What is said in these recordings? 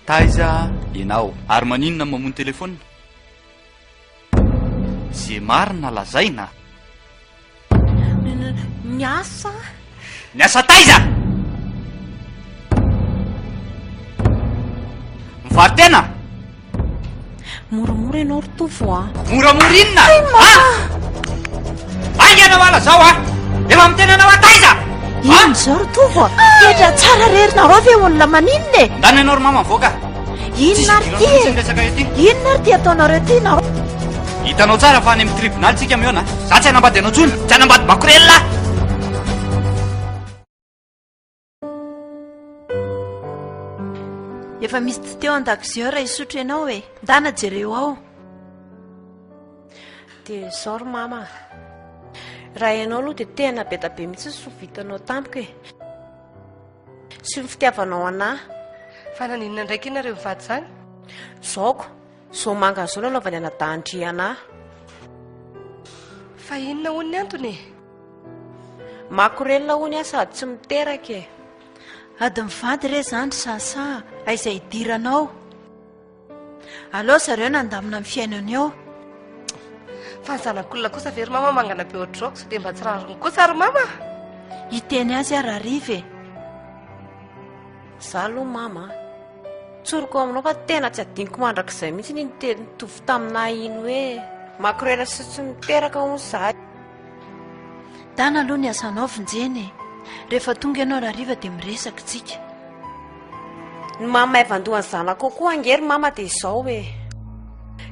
Taiza ianao? Ary maninona mamono telefaonina? Ze marina lazaina. Niasa. Niasa taiza? Mivaro-tena? Moramora ianao ry Tovo a. Moramora inona? Ah! Haingana hoa lazao a! Efa miteny anao aho taiza? Inona izao ry Tovo a? Toetra tsara re ry nareo ve olona maninona e? Ndana ianao ry mama mivoaka. Inona ary ity e? Inona ary ity ataonareo ity nareo? Hitanao tsara fa any amin'ny tribonaly tsika mihaona. Za tsy hanambady anao intsony, tsy hanambady makorelina aho. Efa misy dite ao an-dakozia raha hisotro ianao e. Ndana jereo ao. Dia izao ry mama a. Raha ianao aloha dia tena be da be mihitsy ny soa vitanao tamiko e. Sy ny fitiavanao anà. Fa naninona indray kay nareo mivady izany? Zaoko, izao manga izao no anaovan'ny anadahin-dry anà. Fa inona hono ny antony e? Makorelina hono aho sady tsy miteraka e. Ady mivady re izany ry Sasa a! Aiza hidiranao? Aleo zareo nandamina ny fiainany eo. Fa ny zanak'olona kosa ve ry mama mangana be ohatr'izao? Sao dia mba tsy rariny kosa ry mama? Hiteny azy aho rahariva e! Za aloha mama a! Tsoriko aminao fa tena tsy adinoko mandrakizay mihitsy iny teny nitovy taminah iny hoe makorela sy tsy miteraka hono za. Dana aloha ny asanao vonjena e! Rehefa tonga ianao rahariva dia miresaka tsika. Ny mahamaivan-doha ny zanakao koa ange ry mama dia izao e!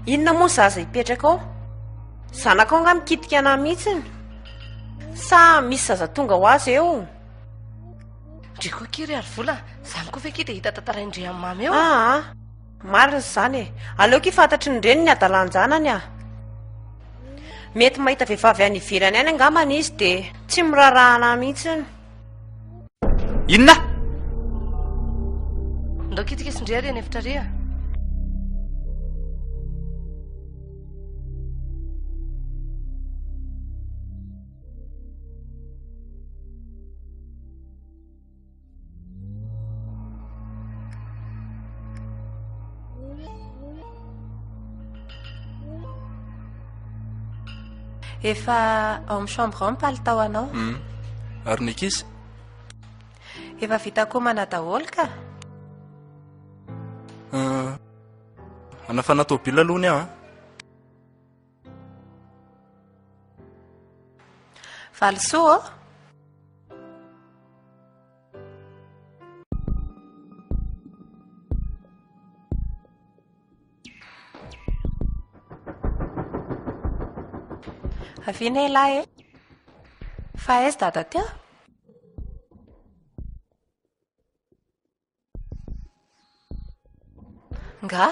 Inona moa ny zaza hipetraka ao? Zanakao angaha mikitika anah mihitsiny? Sa misy zaza tonga ho azy eo? Ndry koa akia ry Harivola, izany koa ve akia dia hita tantarain-dry amin'i mama eo? Aa, marina izany e! Aleo akia fantatry ny reniny ny hadalan-janany ah! Mety mahita vehivavy any ivelany any angambany izy dia tsy miraharaha anah mihitsiny. Inona? Ndao kitika sy ndry ary any efitra ary a! Efa ao amin'ny chambre ao ny palitao anao. Hmm. Ary ny ankizy? Efa vita komana daholo ka. Euh, hanafana tôbila aloha ny aho an. Valisoa ô! Avia ne lahy e! Fa aiza dada teo? Nga?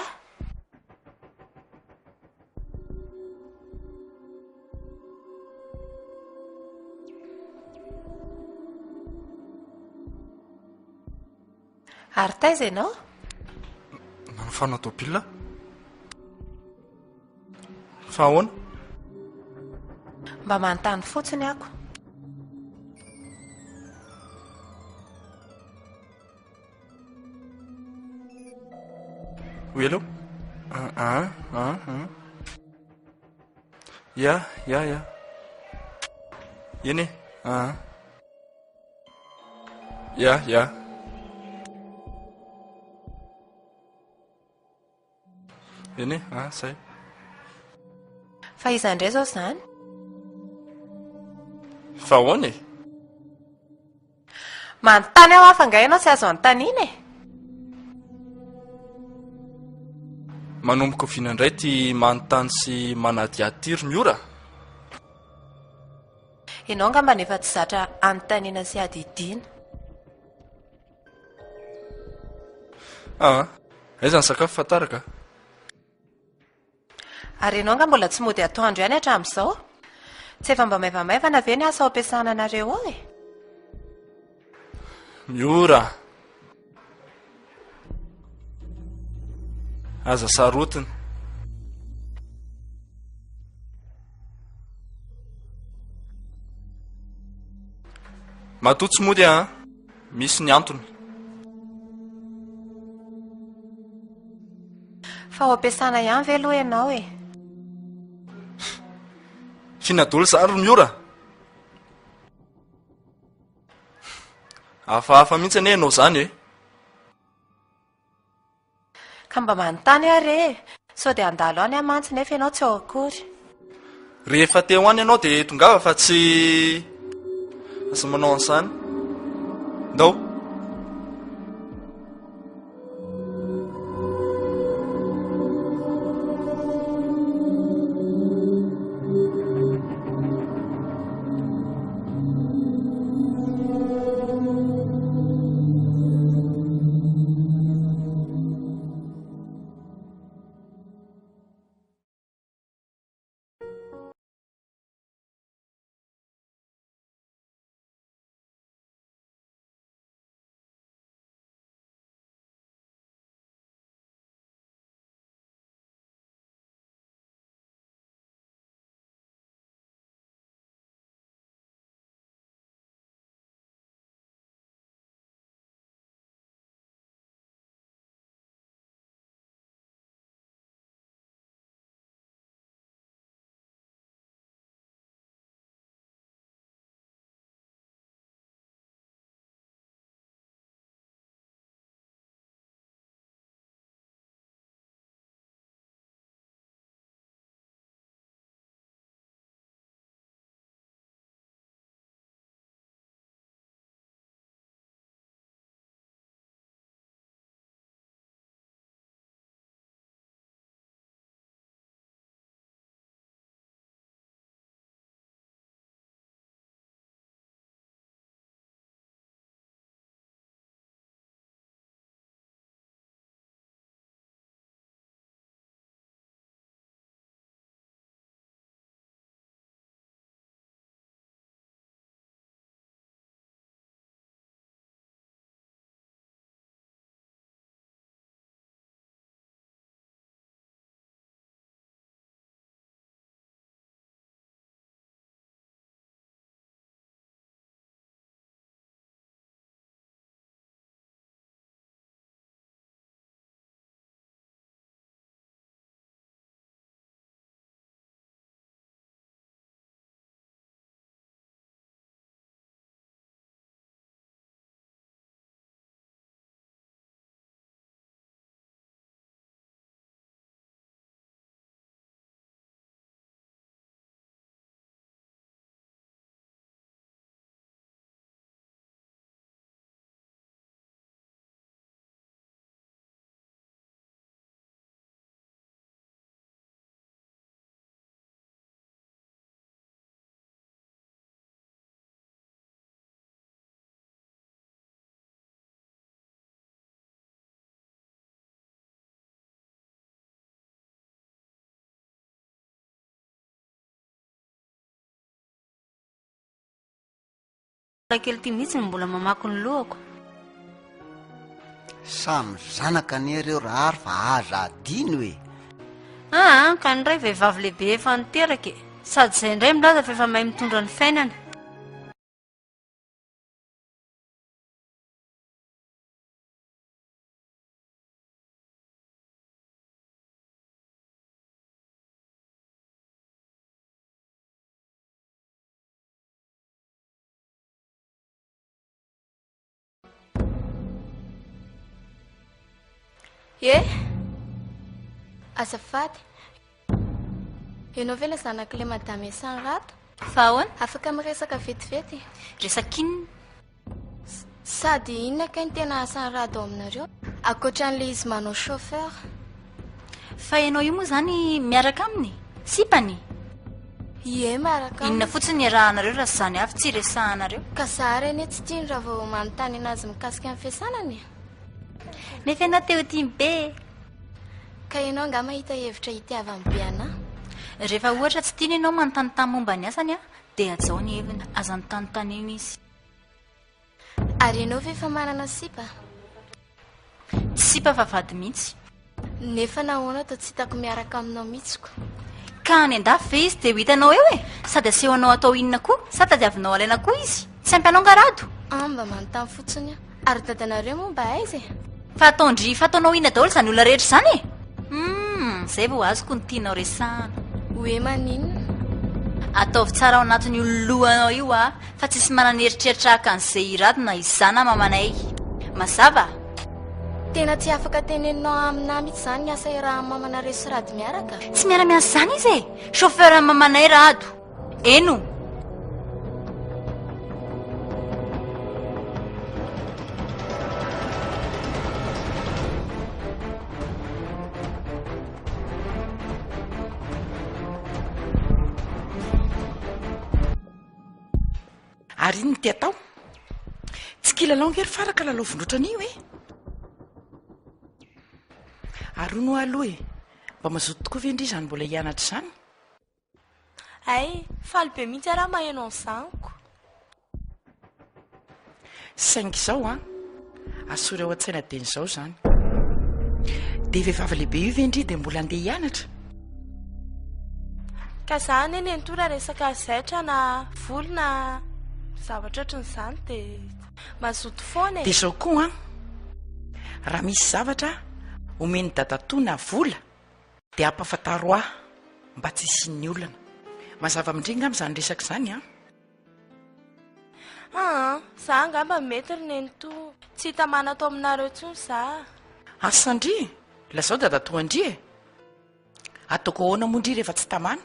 Ary taiza ianao? Nanofana tôbila aho. Fa ahoana? Mba manontany fotsiny ako. Oui, allô? Ah, ah, ah, ah. Ya, ya, ya. Eny e. Ah. Ya, ya. Eny e, ah, zay. Fa iza indray izao izany? Fa ahoana e? Manontany aho fa angaha ianao tsy azo anontaniana e? Manomboka oviana indray ity manontany sy manadihady ity ry Miora? Ianao angamba efa tsy zatra anontaniana sy adidiana. Aa, aiza ny sakafo fa tara ka? Ary ianao angaha mbola tsy mody atoandro ihany hatramin'izao? Tsy efa mba maivamaivana ve ny asa ao am-piasana anareo ao e? Miora! Aza sarotiny. Matoa tsy mody an, misy ny antony. Fa ao am-piasana ihany ve aloha ianao e? F'inona daholo izany ry Miora? Hafahafa mihitsy anie ianao izany e! Ka mba manontany aho re e! Sao dia handalo any aho mantsy nefa ianao tsy ao akory. Rehefa te ho any ianao dia tongava fa tsy aza manao an'izany. Ndao. Kely ity mihitsy no mbola mamaky ny lohako. Samy zanaka anie ireo Rahary fa aza adino e! Aa ka ny ray vehivavy lehibe efa niteraka e! Sady izay indray milaza fa efa mahay mitondra ny fiainana. Ye! Azafady. Ianao ve ilay zanak'ilay madame Esanrato? Fa ahoana? Afaka miresaka vetivety? Resaka inona? Sady inona kay ny tena asan'i Rado ao aminareo? Ankoatra an'ilay izy manao chauffeur. Fa ianao io moa izany miaraka aminy? Sipany? Ie, miaraka aminy. Inona fotsiny ny iarahanareo raha izany avy tsy iresahanareo? Ka za ary anie tsy tiany raha vao manontany anazy mikasika ny fiasanany e! Nefa ianao te ho tiany be e! Ka ianao angaha mahita hevitra hitiavany be anah? Rehefa ohatra tsy tiany ianao manontanintany momba ny asany dia hajao ny heviny. Aza anontanintaniana izy. Ary ianao ve efa manana sipa? Tsy sipa fa vady mihitsy. Nefa nahoana toa tsy hitako miaraka aminao mihitsy ko? Ka any andafy ve izy dia ho hitanao eo e? Sady asehonao atao inona koa? Sa tadiavinao alaina koa izy? Tsy ampy anao nga Rado? Ah mba manontany fotsiny aho. Ary dadanareo moa mba aiza e? Fa ataon-dry fa ataonao inona daholo izany olona rehetra izany e? Humm. Hum, zay vao azoko ny tianao resahana. Hoe maninona? Ataovy tsara ao anatin'io lohanao io ah, fa tsisy manana eritreritra haka an'izay i Rado na izaho na mamanay. Mazava? Tena tsy afaka teneninao aminà mihitsy izany ny asa iarahan'ny mamanareo sy Rado miaraka? Tsy miara-miasa izany izy e! Chauffeur an'ny mamanay Rado. Eno! Ary inona ity atao? Tsy kilalao ange ry Fara ka lalaovin-droatra an'io e! Ary hono hoa aloha e, mba mazoto tokoa ve ndry izany mbola hianatra izany? Hay, faly be mihitsy aho raha maheno an'izany ko. Saingy izao an, asory ao an-tsaina dieny izao izany. Dia vehivavy lehibe io ve ndry dia mbola handeha hianatra? Ka za anie nenitoa raha resaka zaitra na volo na zavatra ohatran'izany dia mazoto foana e. Dia izao koa an, raha misy zavatra omen'i dadatoa na vola Dia ampahafantaro ahy mba tsy hisian'ny olana. Mazava amin-dry angamba izany resaka izany an? Aa, za angamba mety ry nenitoa. Tsy hitamana ato aminareo intsony za. Asa ndry e! Lazao dadatoa ndry e! Ataoko ahoana moa ndry rehefa tsy tamana?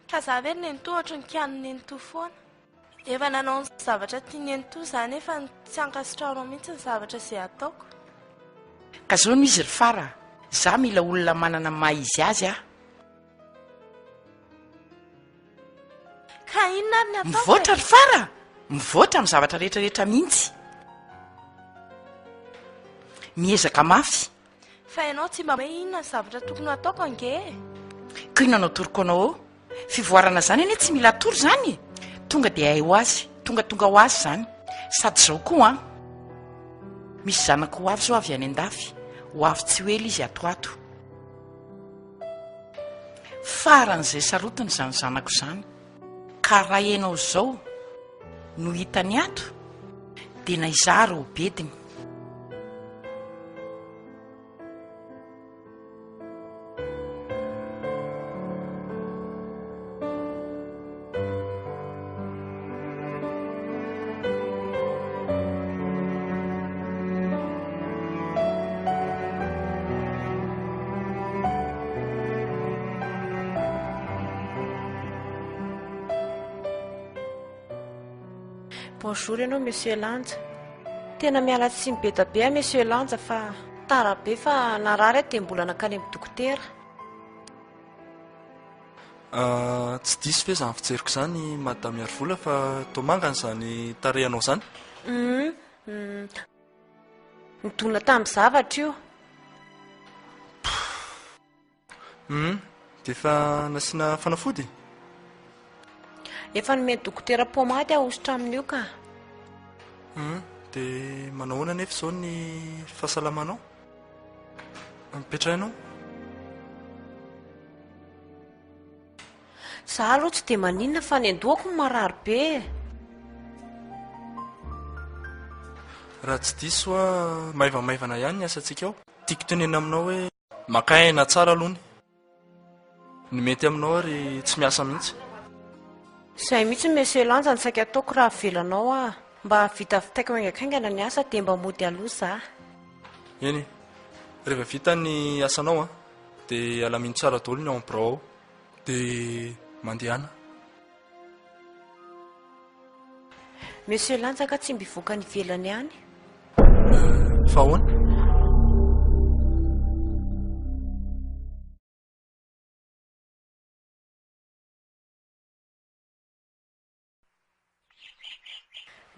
Ka za ve ry nenitoa ohatry ny kianin'i nenitoa foana? Efa nanao ny zavatra tian'i nenitoa za nefa tsy ankasitrahanao mihitsy ny zavatra izay ataoko. Ka zao no izy ry Fara a! Za mila olona manana ny maha izy azy aho. Ka inona ary ny ataoko e? Mivoatra ry Fara a! Mivoatra amin'ny zavatra rehetra rehetra mihitsy. Miezaka mafy. Fa ianao tsy mba hoe inona ny zavatra tokony ho ataoko ange e! Ko inona no atoroko anao eo? Fivoarana zany anie tsy mila atoro zany e! Tonga dia hay ho azy, tongatonga ho azy zany. Sady zao koa an! Misy zanako ho avy zao avy any an-dafy, ho avy tsy ho ela izy ato ato. Faran'izay sarotiny izany zanako izany. Ka raha ianao zao no hitany ato dia na izaho ary ho bediny. Bonjour ianao Monsieur Lanja. Tena miala tsiny be da be aho Monsieur Lanja fa tara be fa narary aho dia mbola nankany amin'ny dokotera. Tsy diso ve izany fijeriko izany Madame Iarivola fa toa mangana izany tarehinao izany? Hum, nidona tamin'ny zavatra io. Hum, dia efa nasiana fanafody? Efa nomen'ny dokotera pomady aho hosotra amin'io ka. Hum, dia manao ahoana anefa izao ny fahasalamanao? Mipetraha ianao. Za aloha tsy dia maninona fa ny andohako no marary be e. Raha tsy diso aho, maivamaivana ihany ny asantsika ao. Tiako tenenina aminao hoe maka aina tsara aloha ny. Ny mety aminao ary tsy miasa mihitsy. Izay mihitsy Monsieur Lanja no saika ataoko raha avelanao aho. Mba vitavitaiko haingankaingana ny asa dia mba mody aloha za. Eny e. Rehefa vita ny asanao an, dia alamino tsara daholo ny ao amin'ny birao ao. Dia mandehana. Monsieur Lanja ka tsy mba hivoaka any ivelany any? Fa ahoana?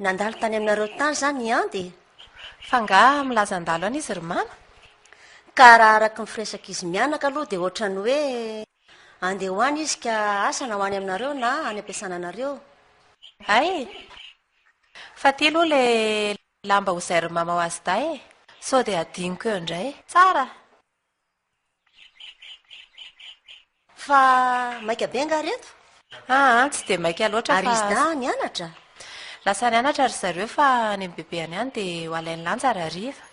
Nandalo tany aminareo tany izany i Andy e? Fa angaha milaza handalo any izy ry mama? Ka raha araka ny firesak'izy mianaka aloha dia ohatran'ny hoe andeha ho any izy ka asa na ho any aminareo na any am-piasana anareo. Hay e! Fa ty aloha ilay lamba hozairin'i mama ho azy dahy e! Sao dia hadinoko eo indray. Tsara! Fa maika be angaha reto? Aa, tsy dia maika loatra fa. Ary izy dahy nianatra? Lasa nianatra ry zareo fa any amin'ny bebeany any dia ho alainy lanja rahariva.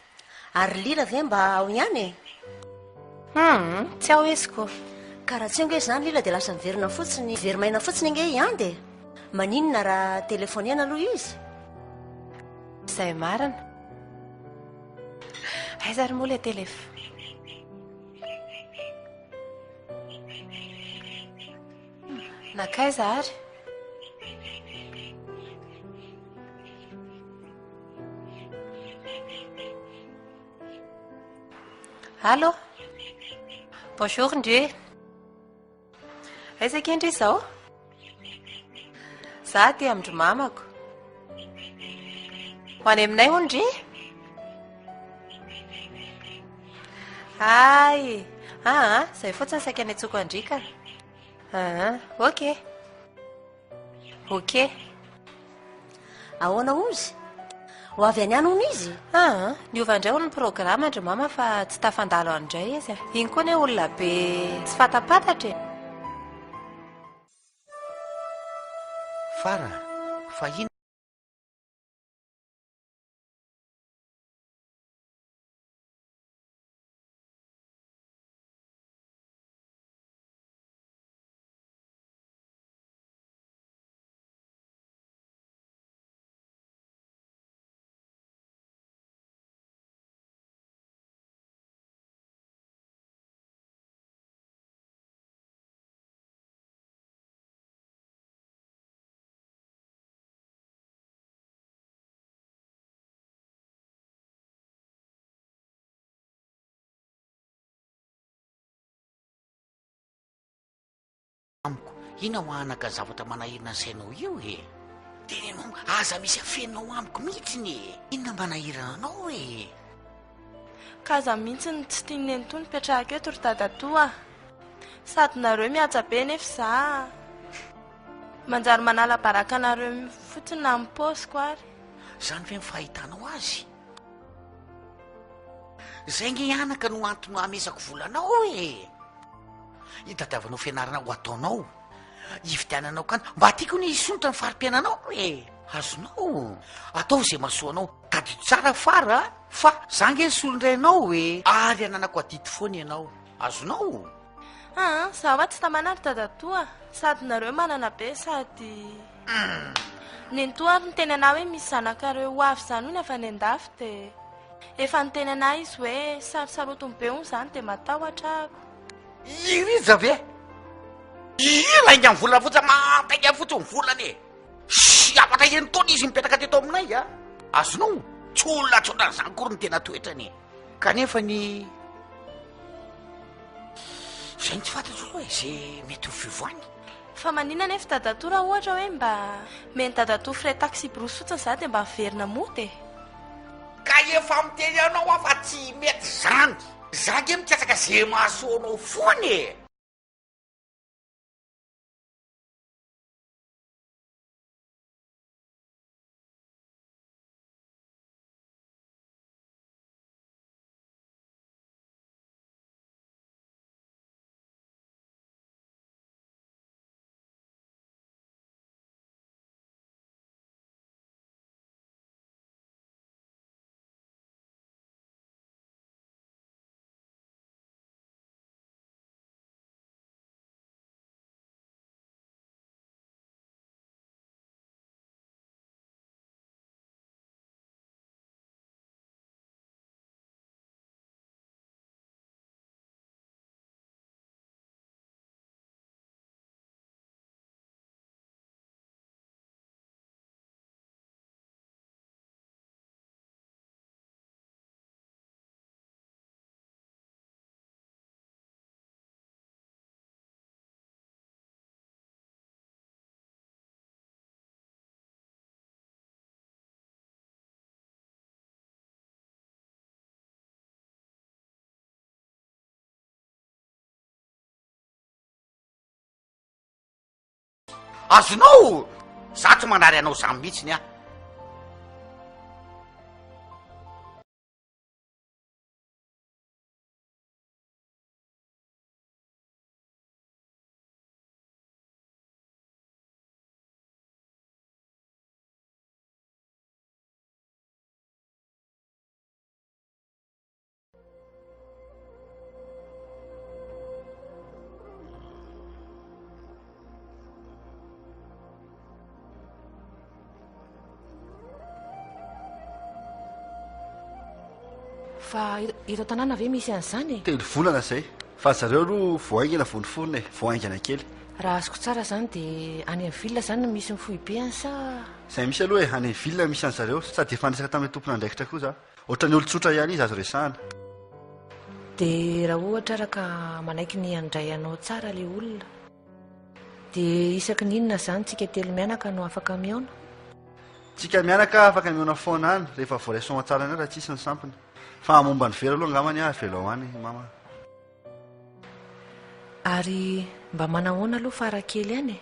Ary Lila ve mba ao ihany e? Hum, tsy ao izy ko. Ka raha tsy eo nge izany Lila dia lasa miverina fotsiny, very-maina fotsiny ange i Andy e! Maninona raha telefonena aloha izy? Izay marina. Aiza ary moa ilay telef. Nankaiza ary? Allô? Bonjour ndry. Aiza akia ndry izao? Za aty amin-dry mamako. Ho any aminay hono ndry? Hay! Aa, izay fotsiny saika niantsoko an-dry ka. Aa, ok. Ok. Ahoana hozy? Ho avy any ihany hono izy? Aa, niova indray hono ny programa ry mama fa tsy tafandalo any indray izy. Iny koa anie olona be tsy fatapantatra e. Fara, fa inona? Amiko, inona ho anaka zavatra manahirana ny sainao io e? Teneno amiko, aza misy afeninao amiko mihitsiny e! Inona manahirana anao e? Ka aza mihitsy no tsy tian'i nenitoa ny mipetrahako eto ry dadatoa a! Sady nareo mihaja be nefa za manjary manala baraka anareo fotsiny na amin'ny paosiko ary. Zany ve ny fahitanao azy? Zay nge anaka no antony hamesako vola anao e! Hitadiavanao fianarana ho ataonao, hividiananao kany, mba tiako ny hisondrotra ny fari-piainanao e! Azonao ataovy izay mahasoa anao, tadidio tsara fara fa za nge ny solon-drainao e! Ary ananako adidy foana ianao, azonao? Aa, za hoa tsy tamana ry dadatoa, sady nareo manana be sady Nenitoa ary niteny anah hoe misy zanakareo ho avy zany hono avy any andafy dia efa niteny anah izy hoe sarosarotiny be hono zany dia matahotra ahako. I Rija ve? Ii lainga ny volana fotsiny, mandainga fotsiny ny volana e! Sy afaka enin-taona izy mipetraka teto aminay a! Azonao? Tsy olona tsy ohatran'izany akory ny tena toetrany e! Kanefa ny izay no tsy fantatro aloha e, izay mety ho fivoany. Fa maninona anefa dadatoa raha ohatra hoe mba omen'i dadatoa frais taxi-brousse fotsiny za dia mba miverina mody e! Ka efa miteny anao aho fa tsy mety zany! Za nge mikatsaka ze mahasoa anao foana e! Azonao! Za tsy manary anao zany mihitsiny ah. Fa eto an-tanàna ve misy an'izany e? Telo volana izay. Fa zareo aloha vao haingana vao niforona e, vao haingana kely. Raha azoko tsara izany dia any amin'ny ville izany no misy ny foibeany sa? Izay misy aloha e, any amin'ny ville misy an'zareo, sady efa niresaka tamin'ilay tompon'andraikitra koa za. Ohatran'ny olon-tsotra ihany izy azo resahana. Dia raha ohatra ara ka manaiky ny handray anao tsara ilay olona, dia isaky ny inona izany tsika telo mianaka no afaka mihaona? Tsika mianaka afaka mihaona foana any rehefa voaray soamantsara any raha tsisy ny sampona. Fa momba ny vera aloha angambany avelao any mama. Ary mba manahoana aloha fara kely any e?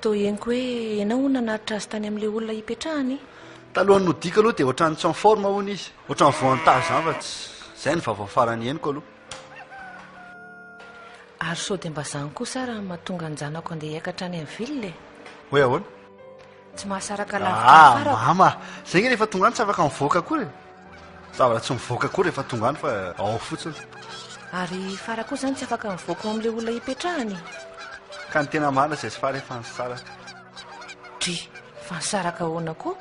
Toa henoko hoe ianao hono nanatitra azy tany amin'ilay olona hipetrahany? Talohan'ny nodiko aloha dia ohatran'ny tsy en forme hono izy. Ohatran'ny voan-tazo izany fa tsy izay ny vaovao farany henoko aloha. Ary sao dia mba izany kosa ary no mahatonga an-janako handeha hiakatra any amin'ny ville e? Hoe ahoana? Tsy mahasaraka lavitra ny Ah, farako. mama! Zay nge rehefa tonga any tsy afaka mivoaka akory e! Zavatra tsy mivoaka akory rehefa tonga any fa ao fotsiny. Ary Fara koa izany tsy afaka mivoaka ao amin'ilay olona ipetrahany e? Ka ny tena marina izay sy Fara efa nisaraka. Dry, fa nisaraka ahoana koa?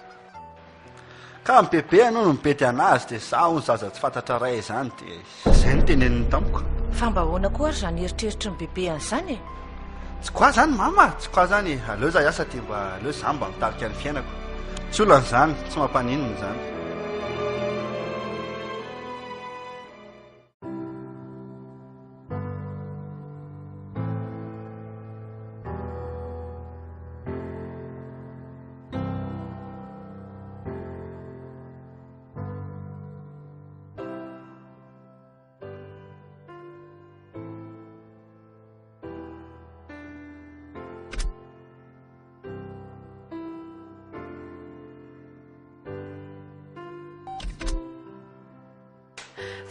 Ka ny bebe aloha no mibedy anazy dia za hono zaza tsy fantatra ray izany dia izay no teneniny tamiko. Fa mba ahoana koa ary izany eritreritry ny bebe an'izany e? Tsy quoi zany mama, tsy quoi zany e, aleo za hiasa dia mba aleo za mba mitarika ny fiainako. Tsy olana izany, tsy mampaninona izany.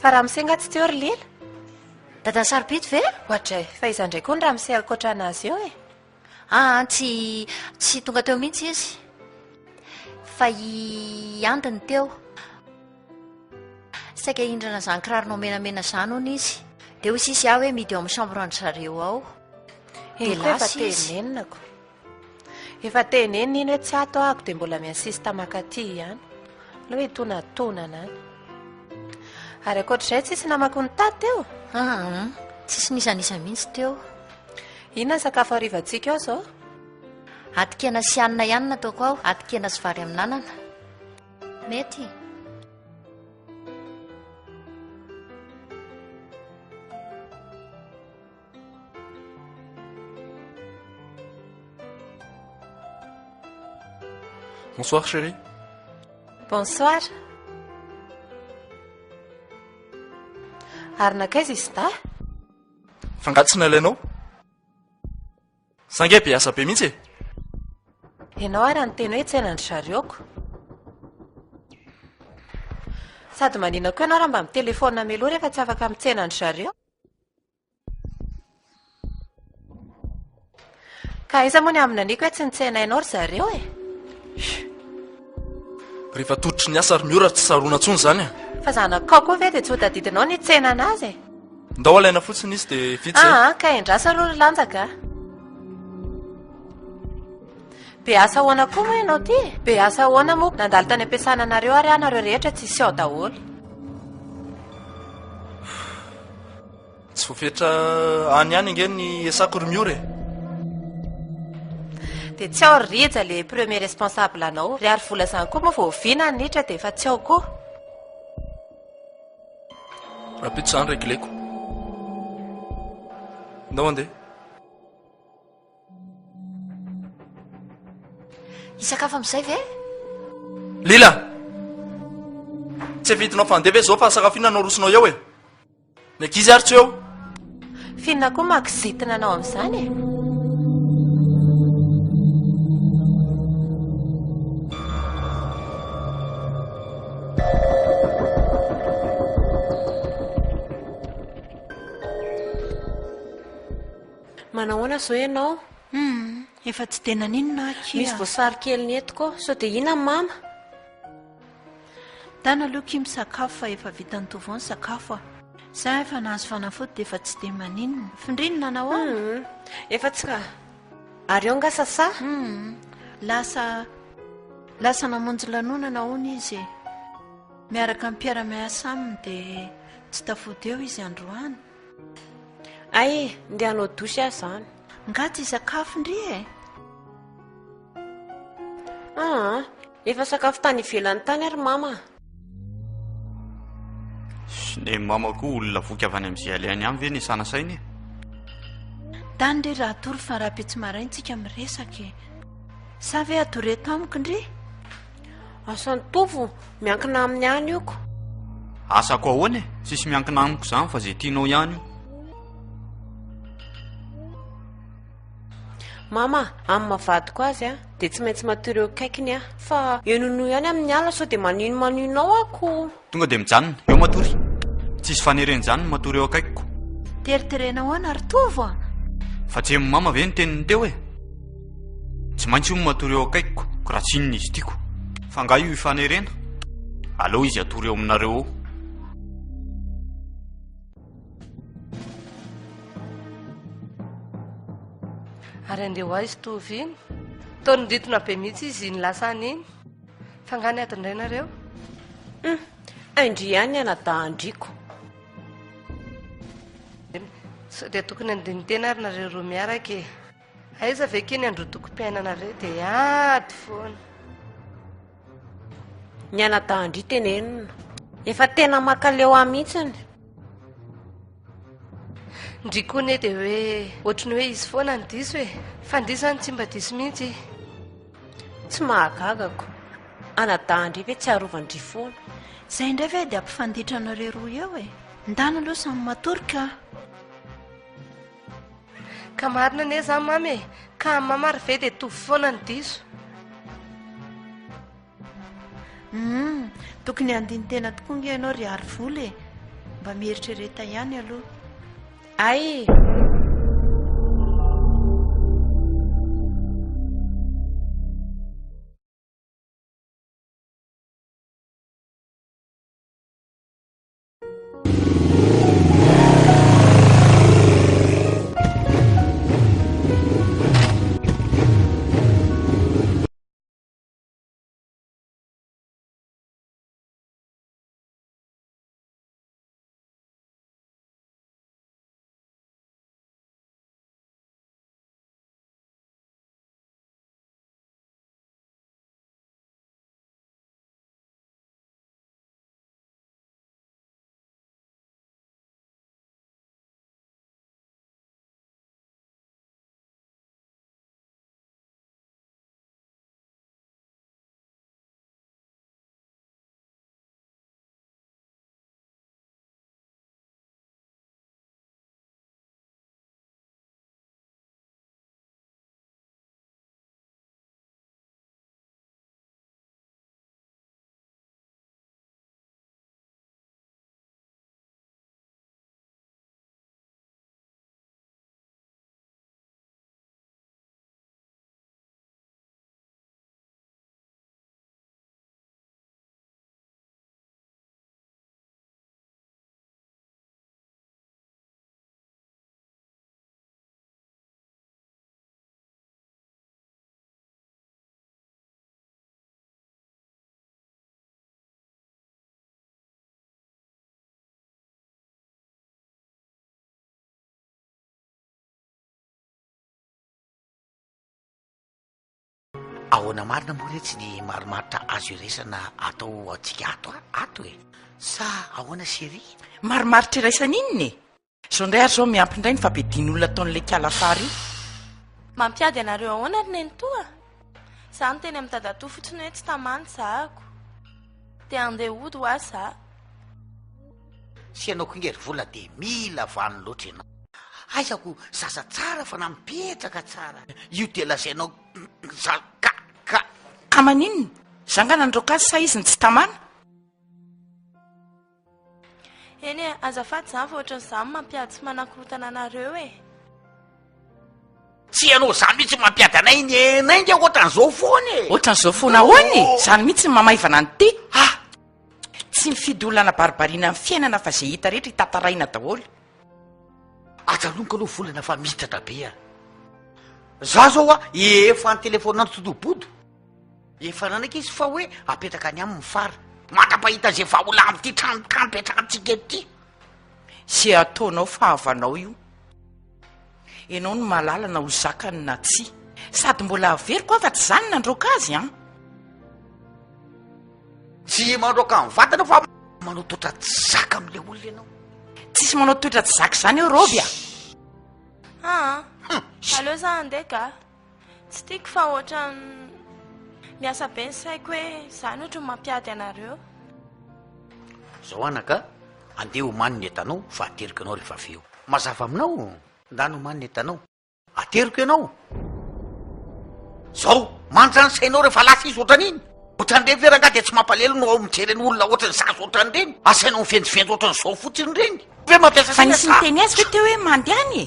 Fa ramose nga tsy teo ry Lila? Dadan'i Sarobidy ve? Oadray, fa iza indray koa ny ramose ankoatra an'azy eo e? Aa tsy tsy tonga teo mihitsy izy. Fa i Andy no teo. Saika hindrana izany kiraronao menamena izany hono izy. Dia hoy sisa aho hoe midy ao amin'ny chambre an-dry zareo ao. Dia Iny koa efa lasa izy. tenenina ko. Efa tenenina iny hoe tsy ato ahako dia mbola mi-insiste mankaty ihany. Aleo hitonatonana any. Ary ankoatr'izay tsisy namako nitady teo? Aa, tsisy n'iza n'iza mihitsy teo. Inona ny sakafo harivantsika ao izao? Atikena sy hanina ihany no ataoko ao, atikena sy vary amin'anana. Mety? Bonsoir chérie. Bonsoir. Ary nankaiza izy dahy? Fa angaha tsy nalainao? Za nge be asa be mihitsy e! Ianao ary niteny hoe tsenan-dry zareoko. Sady manina koa ianao raha mba mitelefaonina mialoha rehefa tsy afaka mitsena an-dry zareo. Ka aiza moa ny haminaniako hoe tsy nitsenainao ry zareo e? Rehefa tototry ny asa ry Miora tsy tsaroana intsony izany e! Fa zanakao koa ve dia tsy ho tadidinao ny hitsena anazy e? Ndao alaina fotsiny izy dia vita izay. Aa, ka endraso aloha ry Lanjaka a! Be asa ahoana koa moa ianao ity e? Be asa ahoana moa? Nandalo tany am-piasana anareo ary aho nareo rehetra tsisy ao daholo. Tsy voafetra any ihany ange ny esako ry Miora e! Dia tsy ao ry Rija le premier responsable anao. Ry Harivola izany koa moa vao oviana ny niditra dia efa tsy ao koa. Rahampitso izany regleko. Ndao andeha. Hisakafo amin'izay ve? Lila! Tsy evidinao fandeha ve izao fa sakafo inona no arosonao eo e? Ny ankizy ary tsy eo. F'inona koa maha kizitina anao amin'izany e? Manahoana izao ianao? Humm, efa tsy dia naninona aho akia. Misy voasary kely nentiko ao, sao dia inona mama? Dana aloha akia misakafo fa efa vitan'i Tovo ny sakafo a. Za efa nahazo fanafody dia efa tsy dia maninona. Findriny nanahoana? Humm, efa tsy ka. Ary eo nga Sasa? Humm, lasa, lasa namonjy lanonana hono izy e. Miaraka amin'ny mpiara-miasa aminy dia tsy tafody eo izy androany. Hay e, ndeha hanao douche aho izany. Nga tsy hisakafo ndry e? Aa, efa sakafo tany ivelany tany ary mama a. Ny mama koa olona voky avy any amin'izay alehany any ve ny isana saina e? Tany ndry raha hatory fa rahampitso maraina tsika miresaka e. Sa ve hatory eto amiko ndry? Asan'ny Tompo, miankina aminy ihany io ko. Asako ahoana e? Tsisy miankina amiko izany fa izay tianao ihany io. Mama, amin'ny maha vadiko azy a, dia tsy maintsy matory eo akaikiny aho. Fa eo noho noho ihany amin'ny alina sao dia manino manino ao aho ko. Tonga dia mijanona, eo matory. Tsisy fanerena izany ny matory eo akaikiko. Teriterena ahoana ry Tovo a? Fa tsy henon'i mama ve ny teniny teo e? Tsy maintsy io matory eo akaikiko, ko raha tsy inona izy tiako. Fa angaha io ifanerena? Aleo izy hatory eo aminareo eo. Ary andeha ho aiza Tovo iny? Toa niritona be mihitsy izy iny lasa any iny. Fa angaha niady indray nareo? Hum, hain-dry ihany ny anadahan-driko. Sao dia tokony handini-tena ary nareo roa miaraka e? Aiza ve kay ny androtokom-piainanareo dia ady foana. Ny anadahan-dry tenenina. Efa tena makaleo ahy mihitsiny. Ndry koa anie dia hoe ohatry ny hoe izy foana no diso e. Fa ndry izany tsy mba diso mihitsy. Tsy mahagaga ko. Anadahan-dry ve tsy arovan-dry foana. Izay indray ve dia hampifanditra anareo roa eo e. Ndana aloha samy matory ka. Ka marina anie zany mama e! Ka amin'ny mama ary ve dia tovo foana ny diso? Humm, tokony handini-tena tokoa nge ianao ry Harivola e! Mba mieritrereta ihany aloha. Hay! Ahoana marina moa retsy ny marimaritra azo iraisana atao antsika ato a ato e? Sa ahoana chérie? Marimaritra iraisana inona e? Zao indray ary zao miampy indray ny fampedian'olona ataon'ilay kiala fary io. Mampiady anareo ahoana ry nenitoa? Za niteny amin'i dadatoa fotsiny hoe tsy tamany zahako. Dia andeha hody hoa za. Tsy ianao koa nge ry vola dia mila vanona loatra ianao. Aiza ko zaza tsara fa na mipetraka tsara. Io dia lazainao za ka ka. Ka maninona? Za nga nandroaka azy sa izy no tsy tamana? Eny e, azafady zany fa ohatran'izany mampiady sy manakorotana anareo e. Tsy ianao zany mihitsy mampiady anay ny anay nge ohatran'izao foana e. Ohatran'izao foana ahoana e? Zany mihitsy ny mamaivana an'ity. Ah! Tsy mifidy olona anabaribariana ny fiainana fa izay hita rehetra hitantaraina daholo. Ajanoniko aloha volana fa miitatra be a. Za zao a efa nitelefaonina an'i Totobodo. Efa nanaiky izy fa hoe apetraka any aminy ny fara. Mandra-pahita izay vahaolana amin'ity trano trano ipetrahantsika eto ity. Izay ataonao fahavanao io. Ianao no mahalala na ho zakany na tsia. Sady mbola averiko aho fa tsy izany nandroaka azy an! Tsy mandroaka ny vatana fa manao toetra tsy zaka amin'ilay olona ianao. Tsisy manao toetra tsy zaka izany eo Roby a! Aa, aleo za handeha ka. Tsy tiako fa ohatran'ny miasa be ny saiko hoe izany ohatran'ny mampiady anareo. Zao anaka, andeha omany ny entanao fa ateriko ianao rehefa avy eo. Mazava aminao? Ndana omany ny entanao. Ateriko ianao. Zao, manja ny sainao rehefa lasa izy ohatran'iny. Ohatran'ireny ve rangahy dia tsy mampalelo no ao mijery ny olona ohatran'ny zaza ohatran'ireny? Asainao mivenjivenjy ohatran'izao fotsiny ireny. Ve mampiasa Fa saina nisy sa? niteny azy ve teo hoe mandehana e?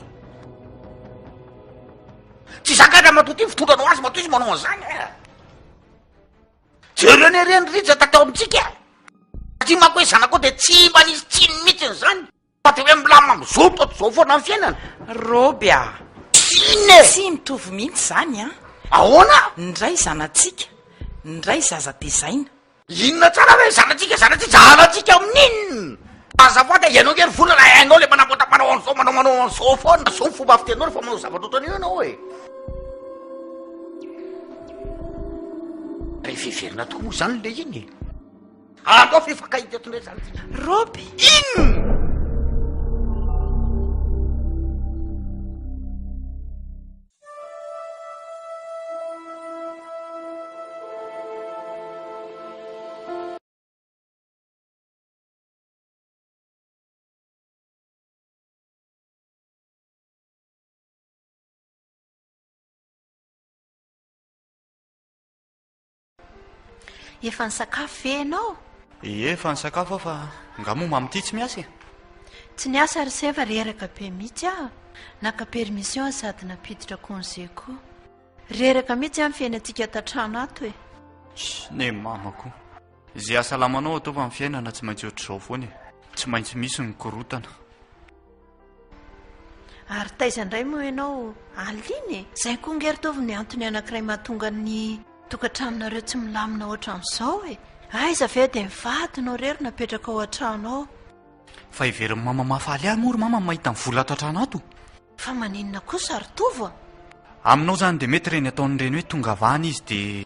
Tsy zaka ramatoa ty fitondranao azy matoa izy manao an'izany e. Jereo anie ireny rija tatao amintsika. Satria manko hoe zanakao dia tsy mba nisy tsiny mihitsy izany. Fa dia hoe milamina mizoto ohatr'izao foana ny fiainana. Roby a! Inona e? Tsy mitovy mihitsy izany an! Ahoana? Ny iray zanatsika, ny iray zaza tezaina. Inona tsara hoe zanatsika, zanatsika, zanatsika amin'inona? Azafady a, ianao nge ry vola raha hainao le manamboatra manao an'izao, manao manao an'izao foana. Zao ny fomba fiteninao rehefa manao zavatra ohatran'io ianao e. Rehefa heverina tokoa moa izany le iny e. Andao fa hifankahita eto indray izany tsika. Roby! Inona? Efa nisakafo ve ianao? Ie, efa nisakafo aho fa nga moa mamy ity tsy miasa e? Tsy niasa ry se fa reraka be mihitsy aho. Naka permission aho sady nampiditra congé koa. Reraka mihitsy aho ny fiainantsika ato an-trano ato e. Tss, ne mama koa. Izay hahasalamanao atao fa ny fiainana tsy maintsy ohatr'izao foana e. Tsy maintsy misy ny korontana. Ary taiza indray moa ianao alina iny e? Izay koa ange ry Tovo ny antony anankiray mahatonga ny tokantranonareo tsy milamina ohatran'izao e! Aiza ve dia ny vadinao irery no apetraka ao an-trano ao? Fa heverin'i mama mahafaly ahy moa ry mama ny mahita ny vola ato an-trano ato? Fa maninona kosa ry Tovo a? Aminao izany dia mety ireny ataon'ireny hoe tonga avy any izy dia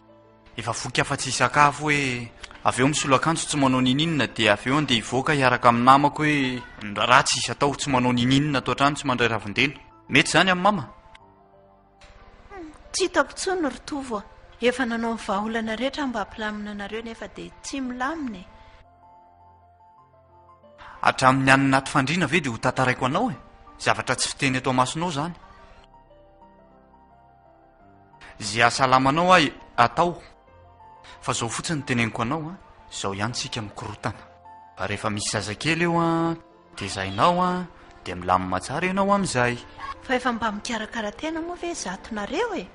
Efa voky afa-tsy hisakafo hoe avy eo misolo akanjo tsy manao ninininona dia avy eo andeha hivoaka hiaraka amin'ny namako hoe ny raharaha tsy hisy atao tsy manao ninininona ato an-trano tsy mandray ravin-dena. Mety izany amin'i mama? Tsy hitako intsony ry Tovo a! Efa nanao ny vahaolana rehetra aho mba hampilamina anareo nefa dia tsy milamina e! Hatramin'ny any anaty fandriana ve dia ho tantaraiko anao e? Zavatra tsy fiteny eto amasonao izany. Ze ahasalamanao ahy atao. Fa zao fotsiny teneniko anao an, zao ihany tsika mikorotana. Rehefa misy zazakely eo an, tezainao an, dia milamina tsara ianao amin'izay. Fa efa mba mikarakara tena moa ve izato nareo e?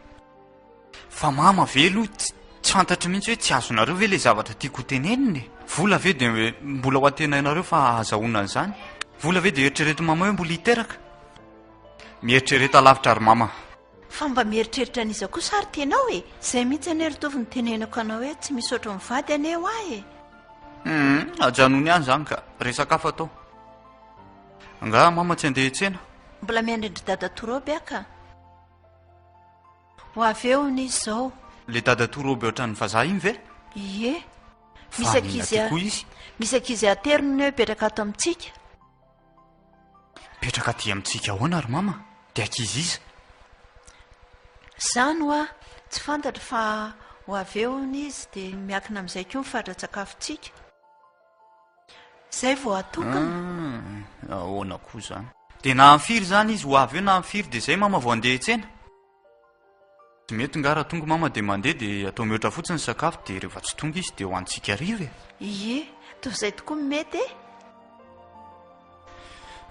Fa mama ve aloha tsy fantatro mihitsy hoe tsy azonareo ve le zavatra tiako ho tenenina e? Vola ve dia mbola ho antenainareo fa ahazahoana an'izany? Vola ve dia eritreretin'i mama hoe mbola hiteraka? Mieritrereta lavitra ry mama. Fa mba mieritreritra an'iza kosa ary tenao e? Zay mihitsy anie ry Tovo no tenenako anao hoe tsy misy ohatry ny vady anie ho ahy e! Hum, ajanony ihany izany ka, resaka hafa atao. Angaha mama tsy handeha hiantsena? Mbola miandry an-dry dadatoa Roby aho ka. Ho avy eo hono izy izao. Ilay dadatoa Roby ohatran'ny vazaha iny ve? Ie. Fa Misy hanina ankizy aty koa izy. Misy ankizy ateriny hono hoe hipetraka ato amintsika. Mipetraka aty amintsika ahoana ry mama? Dia ankizy iza? Izany hoa, tsy fantatro fa ho avy eo hono izy dia miankina amin'izay koa ny fatran-tsakafontsika. Izay vao atokana. Ah, ahoana koa izany? Dia na amin'ny firy izany izy ho avy eo na amin'ny firy dia izay mama vao handeha hiantsena? Tsy mety nga raha tonga mama dia mandeha dia atao mihoatra fotsiny ny sakafo dia rehefa tsy tonga izy dia ho antsika hariva e! Ie, toa izay tokoa no mety e!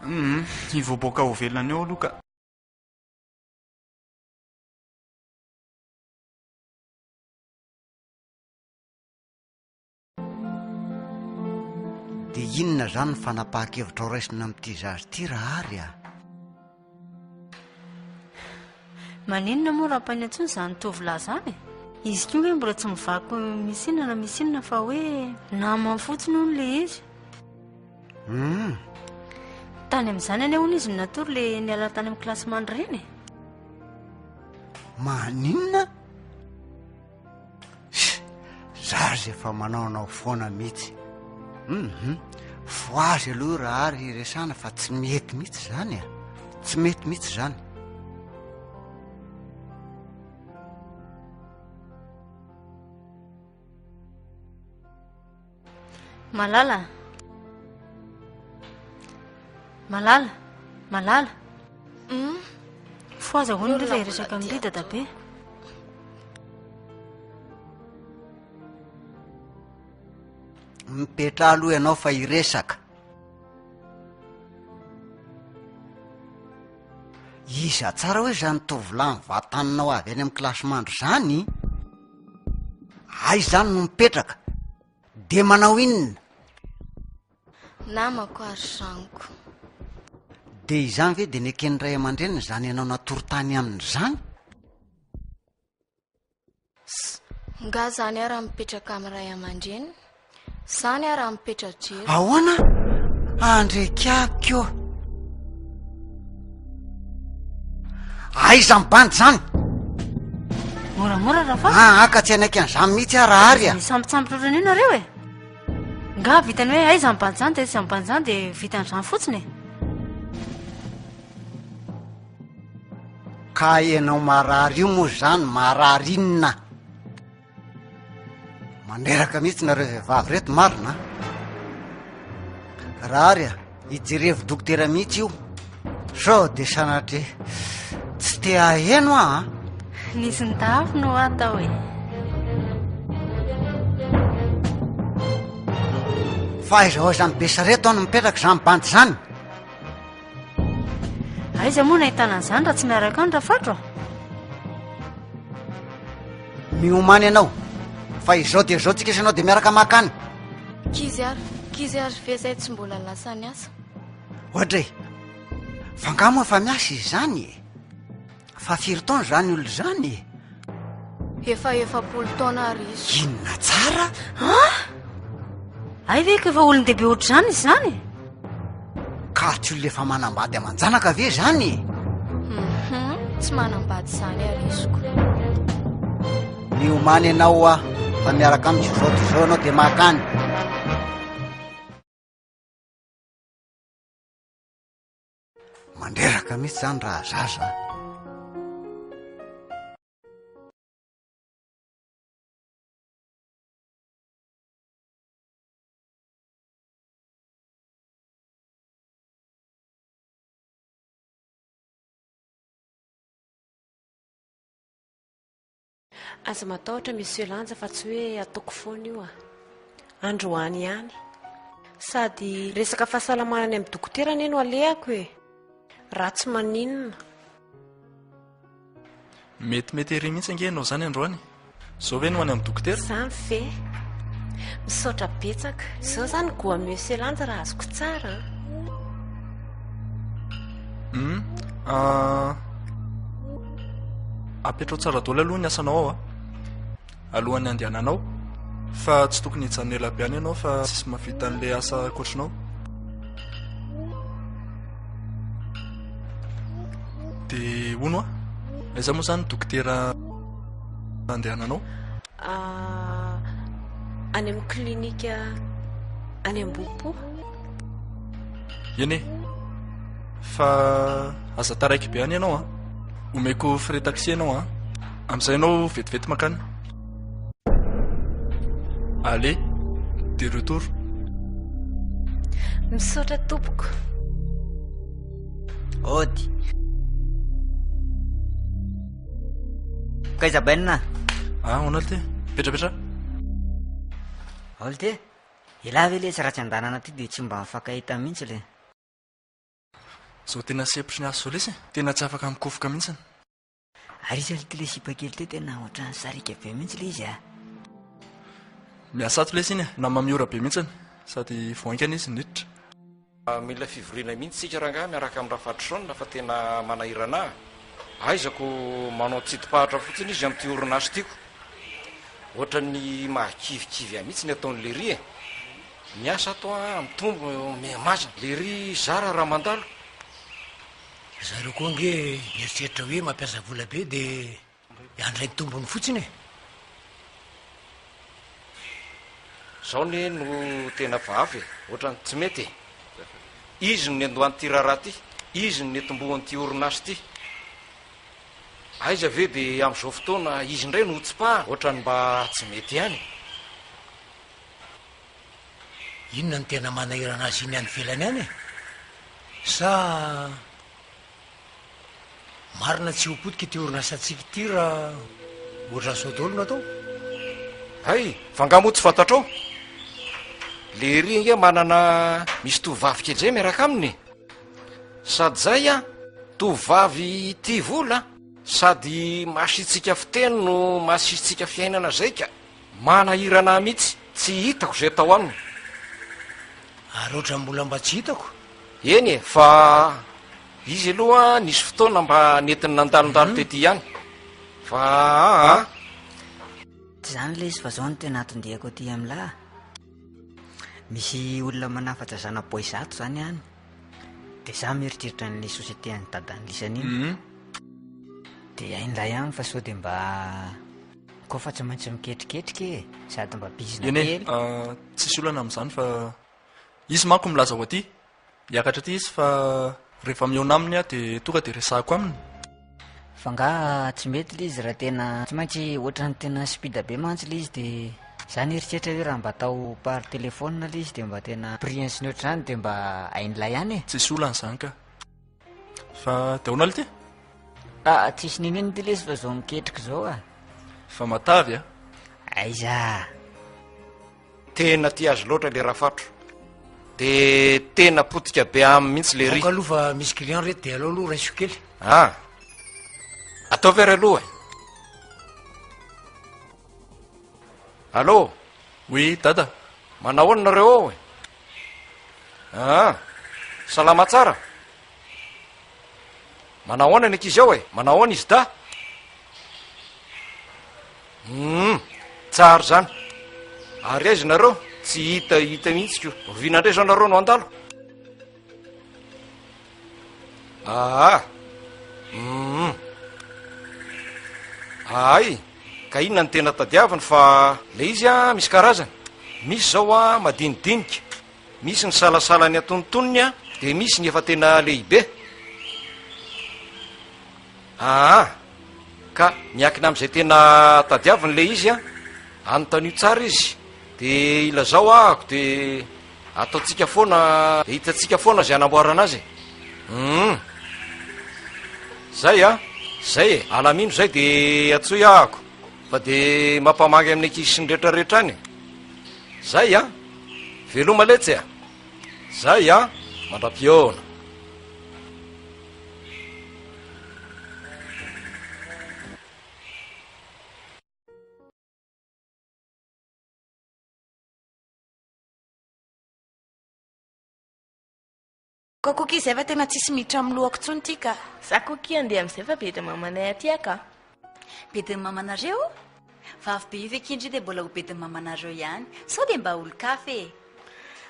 Hum, hivoaboaka ho velona eo aloha ka. Dia inona izany ny fanapahan-kevitra ho raisina amin'ity zaza ity Rahary a? Maninona moa raha ampaina intsony izany tovolahy izany e? Izy koa nge mbola tsy mivaky misy inona na misy inona fa hoe namany fotsiny hono le izy. Hum. Tany amin'izany anie hono izy no natory le niala tany amin'ny kilasimandry ireny e. Maninona? Zaza efa manaonao foana mihitsy. Hum. Fohazy aloha raha ary hiresahana fa tsy mety mihitsy izany e. Tsy mety mihitsy izany. Malala. Malala. Malala. Hmm? Fohaza hono ry fa hiresaka amin-dry dadabe. Mipetraha aloha ianao fa hiresaka. Iza tsara hoe izany tovolahy mivantaninao avy any amin'ny kilasimandry izany? Aiza izany no mipetraka? Dia manao inona? Namako ary zaniko. Dia izany ve dia neken'ny ray aman-dreniny izany ianao natory tany aminy izany? Nga zany ara mipetraka amin'ny ray aman-dreniny? Zany ara mipetra-drero. Ahoana? Andrekiako. Aiza ny bandy zany? Moramora Rafa. Ah, aka tsy hanaiky an'izany mihitsy aho raha ary a. Misampotsampotra ohatran'io nareo e. Nga vitany hoe aiza ny bandy zany dia aiza ny bandy zany dia vitan'izany fotsiny e. Ka ianao marary io moa zany marary inona? Mandreraka mihitsy nareo vehivavy reto marina a! Rahary a, ijerevo dokotera mihitsy io sao de sanatria tsy te haheno aho a! Nisy nitafy no atao e. Fa aiza ho aiza any Besareto aho no mipetraka izany bandy izany? Aiza moa nahitana an'izany raha tsy miaraka any Rafatro a? Miomàna ianao fa izao dia izao tsika sy ianao dia miaraka maka any. Kizy ary, kizy ary ve zay tsy mbola lasa niasa? Ohatra e, fa angaha moa efa miasa izy izany e? Fa firy taona izany olona izany e? Efa 40 taona ary izy. Inona tsara? Ah! Hay ve ka efa olon-dehibe ohatr'izany izy izany e? Ka tsy olona efa manambady aman-janaka ve izany e? Mhm, tsy manambady izany ary iziko. Miomàna ianao hoa fa miaraka amiko izao dia izao ianao dia maka any. Mandreraka mihitsy zany raha zaza a. Aza matahotra Monsieur Lanja fa tsy hoe ataoko foana io a. Androany ihany. Sady resaka fahasalamana any amin'ny dokotera anie no alehako e. Raha tsy maninona. Metimety ery mihitsy ange ianao izany androany. Izao ve no any amin'ny dokotera? Izany ve? Misaotra betsaka. Izao izany goa Monsieur Lanja raha azoko tsara an. Hum, ah, apetrao tsara daholo aloha ny asanao ao a. Alohan'ny handehananao. Fa tsy tokony hijanona ela be any ianao fa tsisy mahavita an'ilay asa ankoatrinao. Dia hono a, aiza moa izany dokotera andehananao? Ah, any amin'ny klinika any Ambohipo. Eny e, fa aza taraiky be any ianao an. Omeko frais taxi ianao an. Amin'izay ianao vetivety mankany. Aller, de retour. Misaotra tompoko. Ody. Kaiza Ben a? Ah, ahoana ty? Petrapetra. Aoly ty? Elah ve letsy ratsy andanana ty dia tsy mba mifankahita mihitsy le. Zao tena sempotry ny asa zao lesy e. Tena tsy afaka mikofoka mihitsy. Ary iza ity le sipa kely ty tena ohatran'ny sariaka be mihitsy le izy a. Miasa ato lesy iny e, nama miora be mihitsy sady vao haingana izy niditra. Mila fivoriana mihitsy tsika rangahy miaraka amin'i Rafatrison fa tena manahirana ahy. Aiza ko manao tsidim-pahatra fotsiny izy amin'ity orinasa ity ko. Ohatran'ny mahakivikivy ahy mihitsy ny ataon'i Lery e. Miasa ato aho, mitombo, mihamazana. Lery zara raha mandalo. Ry zareo koa ange mieritreritra hoe mampiasa vola be dia handray ny tombony fotsiny e. Zao anie no tena vavy e, ohatran'ny tsy mety e. Izy no niandohan'ity raharaha ity, izy no nitombohan'ity orinasa ity. Aiza ve dia amin'izao fotoana izy indray no hotsipahana? Ohatran'ny mba tsy mety ihany e. Inona no tena manahirana azy iny any ivelany any e? Sa marina tsy ho potika ity orinasantsika ity raha ohatran'izao daholo no atao? Hay, fa angaha moa tsy fantatrao? Lery ange manana misy tovovavy kely izay miaraka aminy e. Sady zay an, tovovavy tia vola sady masitsiaka fiteny no masitsiaka fiainana zay ka. Manahirana ahy mihitsy, tsy hitako izay atao aminy. Ary ohatran'ny mbola mba tsy hitako. Eny e, fa izy aloha nisy fotoana mba nentiny nandalondalo tety ihany. Fa aa. Tsy izany ilay izy fa izao no tena anton-diako aty amin'lah. Misy olona manafatra zana-boay zato izany any. Dia za mieritreritra an'ilay société an'i dadan'i lisany iny. Dia hain'lah ihany fa sao dia mba koa fa tsy maintsy miketriketrika e, sady mba bizina Eny e, kely. tsisy olana amin'izany fa izy manko milaza ho aty, hiakatra aty izy fa rehefa mihaona aminy aho dia tonga dia resahako aminy. Fa nga tsy mety le izy raha tena tsy maintsy ohatran'ny tena speed be mantsy le izy de za nieritreritra hoe raha mba atao par téléphone le izy de mba tena prix sy ny ohatr'izany de mba hain'ilay ihany e. Tsisy olana izany ka. Fa de ahoana lty? Ah, tsisy n'inon'inona ity lesy fa zao miketrika izao ah. Fa matavy ah. Aiza. Tena tia azy loatra le rafatro. De tena potika be aminy mihitsy le ry. Aoka aloha fa misy client reto de aleo aloha raisiko kely. Ah. Ataovy ary aloha e. Allô? Oui, dada. Manao ahoana nareo ao e? Ah. Salama tsara? Manao ahoana ny ankizy ao e? Manao ahoana izy dahy? Humm, tsara izany. Ary aiza nareo? Tsy hita hita mihitsy ko. Oviana indray izao nareo no handalo? Aa. Humm. Aay, ka inona no tena tadiaviny fa le izy a misy karazany. Misy izao a madinidinika, misy ny salasala ny antonontonony a, de misy ny efa tena lehibe. Aa! Ka miankina amin'izay tena tadiaviny le izy an! Anontanio tsara izy de ilazao ahako de ataontsika foana de hitantsika foana izay hanamboarana azy e! Humm! Zay an! Zay e! Alamino zay de antsoy ahako fa de mampamangy amin'ny ankizy sy ny retraretra any e! Zay an! Veloma letsy a! Zay an! Mandra-pihaona! Ka koa izay fa tena tsisy miditra amin'ny lohako intsony ity ka. Za koa akia andeha amin'izay fa bedin'ny mamanay aty aho ka. Bedin'ny mamanareo? Vavy be io ve akia ndry dia mbola ho bedin'ny mamanareo ihany. Sao dia mba olon-kafa e.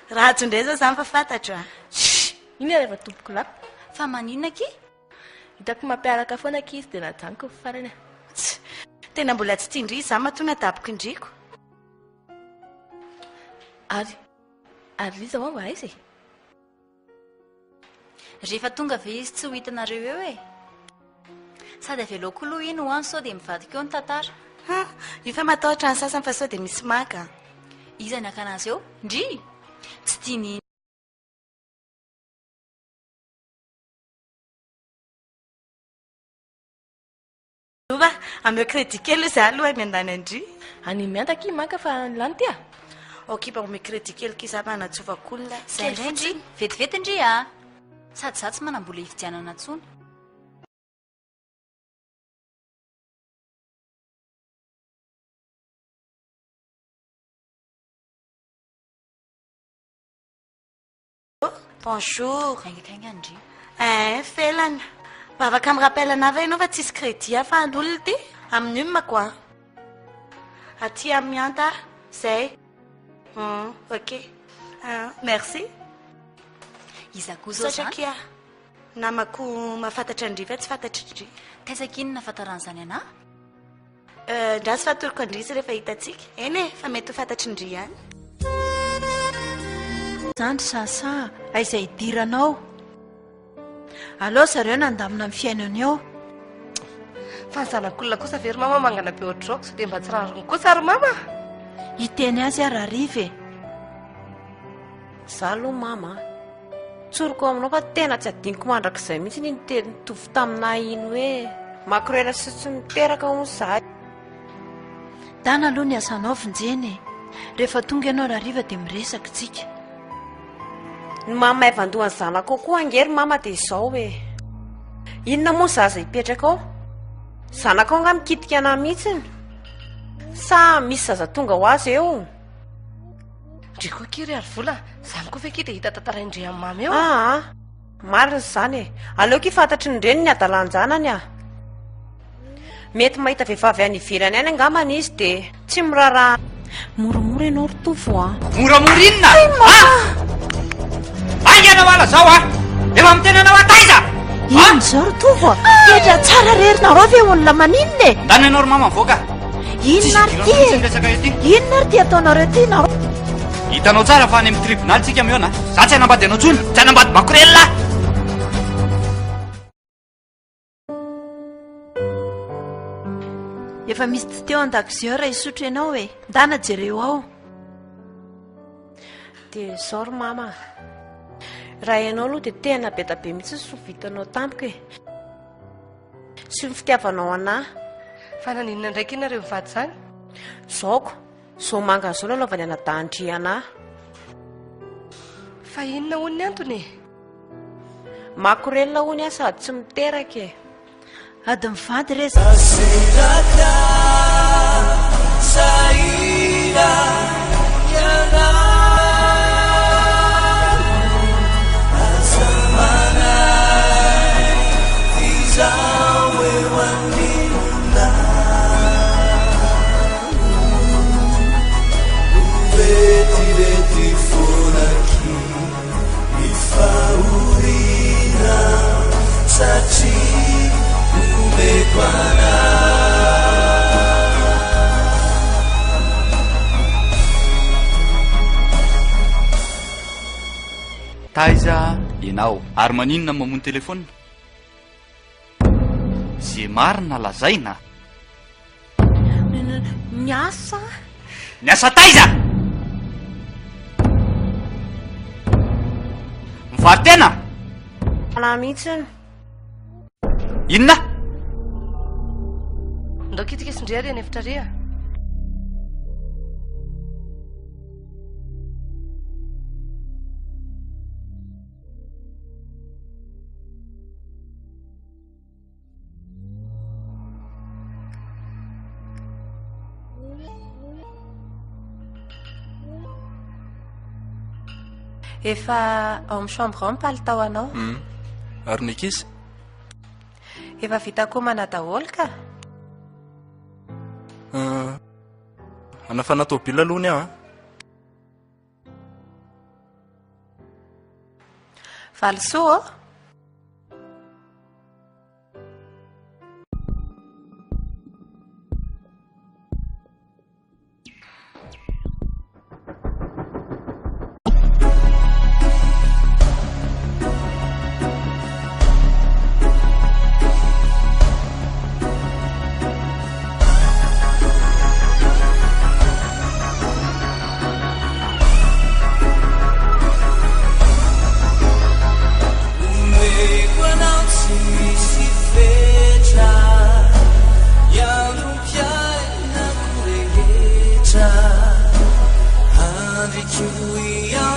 Rajo indray zao zany fa fantatro a. Shh! Iny rehefa tompoko lahy. Fa maninona akia? Hitako mampiaraka foana akia izy dia najanoko ny farany a. Tss! Tena mbola tsy tian-dry izy zany matoa nadaboko indriko. Ary, ary Liza hoa mba aiza e? Rehefa tonga ve izy tsy ho hitanareo eo e? Sady avelao koa aloha iny ho any sao dia mivadika eo ny tantara. Ha! Io fa matahotra ny sasany fa sao dia misy maka a! Iza ny hakana azy eo? Ndry! Tsy tiany. Lova, ameo crédit kely aloha za aloha miandany an-dry. Any mianda akia maka fa lany ty a! Ok mba omeo crédit kely kia za mba hanatsovako olona. Zay indray ndry! Vetivety ndry a! Sady za tsy manam-bola hividianana intsony. Bonjour. Haingankaingana ndry. Eh, Felana. Mba afaka mi-rappel anah ve ianao fa tsisy crédit ahafahan'olona ity? Amin'ny num quoi. Aty amin'ny Mihanta aho. Zay. Hum, ok. Ah, merci. Iza koa izao Misaotra izany? akia. Namako mahafantatra an-dry fa tsy fantatry-dry. Taiza akia no nahafantaran'izany anà? Euh, ndraso fa atoroko an-dry izy rehefa hitantsika. Eny e, fa mety ho fantatry ndry ihany. Zany ry Sasa a! Aiza hidiranao? Aleo zareo nandamina ny fiainany eo. Fa ny zanak'olona kosa ve ry mama mangana be ohatr'izao sao dia mba tsy rariny kosa ry mama? Hiteny azy aho rahariva e! Za aloha mama a! Tsoriko aminao fa tena tsy adinoko mandrakizay mihitsy iny teny nitovy taminah iny hoe makorela sy tsy miteraka hono za. Dana aloha ny asanao vonjena e! Rehefa tonga ianao rahariva dia miresaka tsika. Ny maha maivan-doha ny zanakao koa ange ry mama dia izao e! Inona moa ny zaza hipetraka ao? Zanakao angaha mikitika anah mihitsiny? Sa misy zaza tonga ho azy eo? Ndry koa akia ry Harivola, izany koa ve akia dia hita tantarain-dry amin'i mama eo? Aa! Marina izany e! Aleo akia fantatry ny reniny ny hadalan-janany a! Mety mahita vehivavy any ivelany any angambany izy dia tsy miraharaha. Moramora ianao ry Tovo a! Moramora inona? Ah! Haingana ho ala zao a! Efa miteny anao aho taiza? Inona izao ry Tovo a? Toetra tsara re ry nareo ve olona maninona e? Ndana ianao ry mama mivoaka. Inona ary ity e? Inona ary ity ataonareo ity nareo? Hitanao tsara fa any amin'ny tribonaly tsika mihaona. Za tsy hanambady anao intsony, tsy hanambady makorelina aho. Efa misy dite ao an-dakozia ao raha hisotro ianao e. Ndana jereo ao. Dia izao ry mama a. Raha ianao aloha dia tena be dia be mihitsy ny soa vitanao tamiko e. Sy ny fitiavanao anà. Fa naninona indray kay nareo mivady izany? Zaoko, izao manga izao no anaovan'ny anadahin-dry anà. Fa inona hono ny antony e? Makorelina hono aho sady tsy miteraka e. Ady mivady re. Ny fahoriana satria omeko anao. Taiza ianao? Ary maninona no mamono telephone? Ze marina lazaina. Niasa. Niasa taiza? Mivaro-tena? Ana mihitsy. Inona? Ndao kitika sy ndry ary any efitra ary a. Efa ao amin'ny chambre ao ny palitao anao. Hmm. Ary ny ankizy? Efa vita komana daholo ka. Uh, hanafana tôbila aloha ny aho. Valisoa ô! Omeko anao tsy misy fetra Ny androm-piainako rehetra Handriko ianao.